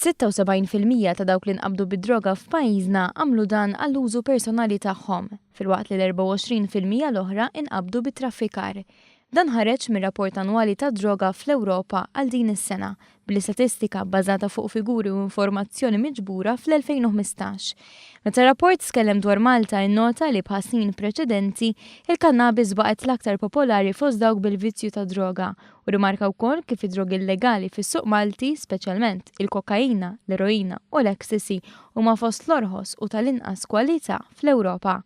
76% ta' dawk li nqabdu bid-droga f'pajjiżna għamlu dan għall-użu personali tagħhom, filwaqt li l-24% l-oħra inqabdu bit-traffikar. Dan ħareġ mir-rapport annwali tad-droga fl-Ewropa għal din is-sena, bl-istatistika bbażata fuq figuri u informazzjoni miġbura fl-2015. Meta r-rapport tkellem dwar Malta innota li bħas-snin preċedenti, il-kannabis baqgħet l-aktar popolari fost dawk bil-vizzju tad-droga u rrimarka wkoll kif id-drogi illegali fis-suq Malti, speċjalment il-kokaina, l-eroina u l-ecstasy, huma fost l-orħos u tal-inqas kwalità fl-Ewropa.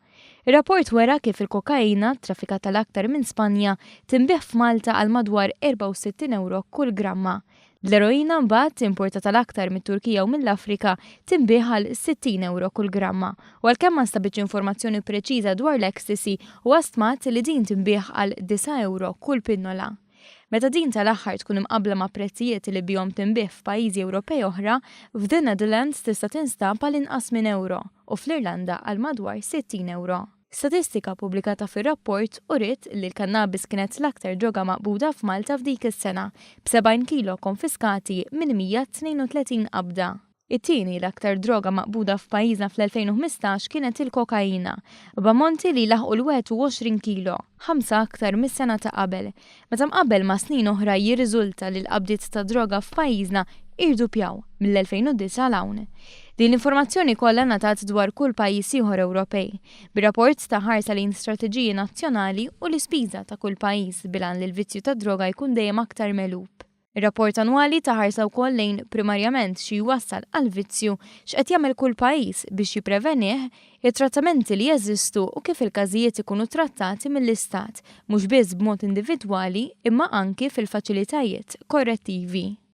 Ir-rapport wera kif il-kokaina, traffikata l-aktar minn Spanja, tinbiegħ f'Malta għal madwar 64 ewro kull gramma. L-eroina mbagħad, importata l-aktar mit-Turkija u mill-Afrika, tinbiegħ għal 60 ewro kull gramma. U għalkemm ma nstabitx informazzjoni preċiża dwar l-ecstasy, huwa stmat li din tinbiegħ għal 9 ewro kull pinnola. Meta din tal-aħħar tkun imqabbla ma' prezzijiet li bihom tinbiegħ f'pajjiżi Ewropej oħra, f'The Netherlands tista' tinstab għal inqas minn ewro u fl-Irlanda għal madwar 60 ewro. Statistika ppubblikata fir-rapport uriet li l-kannabis kienet l-aktar droga maqbuda f'Malta f'dik is-sena, b' 70 kilo konfiskati minn 132 qabda. It-tieni l-aktar droga maqbuda f'pajjiżna fl-2015 kienet il-kokaina, b'ammonti li jlaħħqu l-21 kilo, ħamsa aktar mis-sena ta' qabel. Meta mqabbel ma' snin oħra jirriżulta li l-qabdiet ta' droga f'pajjiżna irdupjaw mill-2009 'l hawn. Din l-informazzjoni kollha ngħatat dwar kull pajjiż ieħor Ewropej, bir-rapport ta ħarsa lejn strateġiji nazzjonali u l-ispiża ta' kull pajjiż bil-għan li l-vizzju tad-droga jkun dejjem aktar megħlub. Ir-rapport annwali ta ħarsa wkoll lejn primarjament xi jwassal għall-vizzju, x'qed jagħmel kull pajjiż biex jipprevenih, it-trattamenti li jeżistu u kif il-każijiet ikunu trattati mill-Istat, mhux biss b'mod individwali imma anki fil-faċilitajiet korrettivi.